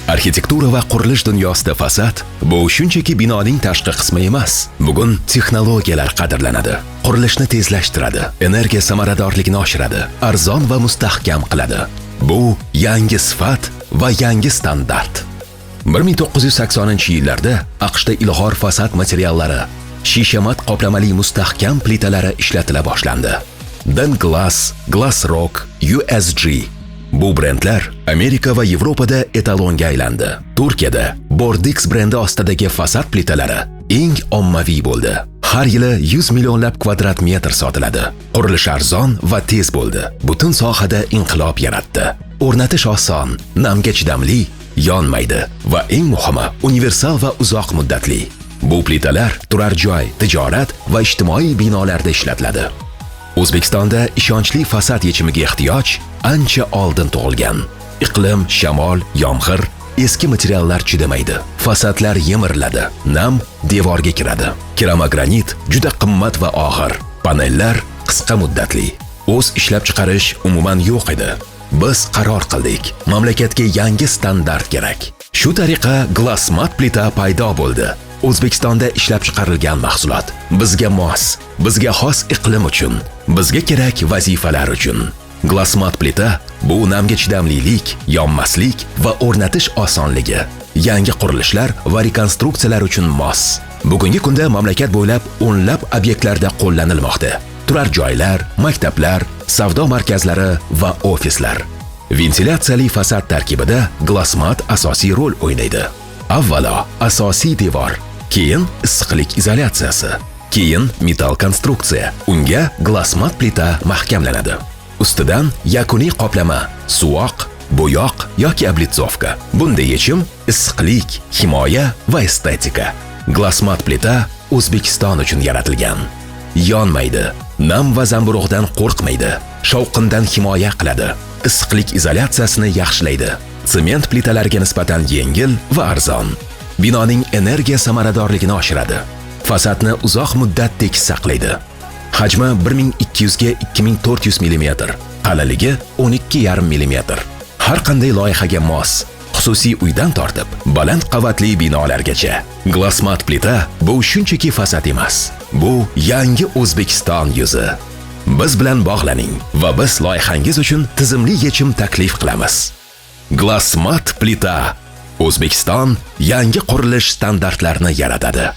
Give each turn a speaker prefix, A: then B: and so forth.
A: Arxitektura va qurilish dunyosida fasad bu shunchaki binoning tashqi qismi emas. Bugun texnologiyalar qadrlanadi. Qurilishni tezlashtiradi, energiya samaradorligini oshiradi, arzon va mustahkam qiladi. Bu yangi sifat va yangi standart. 1980-yillarda AQShda ilg'or fasad materiallari, shishamat qoplamali mustahkam plitalari ishlatila boshlandi. Denglass, Glassrock, USG. Bu brendlar Amerika va Yevropada etalonga aylandi. Turkiyada Bordix brendi ostidagi fasad plitalari eng ommaviy bo'ldi. Har yili 100 millionlab kvadrat metr sotiladi. Qurilish arzon va tez bo'ldi. Butun sohada inqilob yaratdi. O'rnatish oson, namga chidamli, yonmaydi va eng muhimi, universal va uzoq muddatli. Bu plitalar turar joy, tijorat va ijtimoiy binolarda ishlatiladi. O'zbekistonda ishonchli fasad yechimiga ehtiyoj ancha oldin tug'ilgan. Iqlim, shamol, yomg'ir, eski materiallar chidamaydi. Fasadlar yemiriladi, nam devorga kiradi. Keramogranit juda qimmat va og'ir. Panellar qisqa muddatli. O'z ishlab chiqarish umuman yo'q edi. Biz qaror qildik. Mamlakatga yangi standart kerak. Shu tariqa Glassmat plita paydo bo'ldi. O'zbekistonda ishlab chiqarilgan mahsulot bizga mos, bizga xos iqlim uchun, bizga kerak vazifalar uchun. Glassmat plita bu namga chidamlilik, yonmaslik va o'rnatish osonligi. Yangi qurilishlar va rekonstruksiyalar uchun mos. Bugungi kunda mamlakat bo'ylab o'nlab obyektlarda qo'llanilmoqda. Turar joylar, maktablar, savdo markazlari va ofislar. Ventilyatsiyali fasad tarkibida Glassmat asosiy rol o'ynaydi. Avvalo asosiy devor, keyin issiqlik izolyatsiyasi, keyin metall konstruksiya. Unga Glassmat plita mahkamlanadi. Ustidan yakuniy qoplama, suvoq, bo'yoq yoki облицовка. Bunday yechim issiqlik, himoya va estetika. Glassmat plita O'zbekiston uchun yaratilgan. Yonmaydi, nam va zamburug'dan qo'rqmaydi, shovqindan himoya qiladi, issiqlik izolyatsiyasini yaxshilaydi. Sement plitalariga nisbatan yengil va arzon. Binoning energiya samaradorligini oshiradi. Fasadni uzoq muddat tekis saqlaydi. Hajmi 1200 ga 2400 mm, qalinligi 12,5 mm. Har qanday loyihaga mos, xususiy uydan tortib baland qavatli binolargacha. Glassmat plita bu shunchaki fasad emas. Bu yangi O'zbekiston yuzi. Biz bilan bog'laning va biz loyihangiz uchun tizimli yechim taklif qilamiz. Glassmat plita O'zbekiston yangi qurilish standartlarini yaratadi.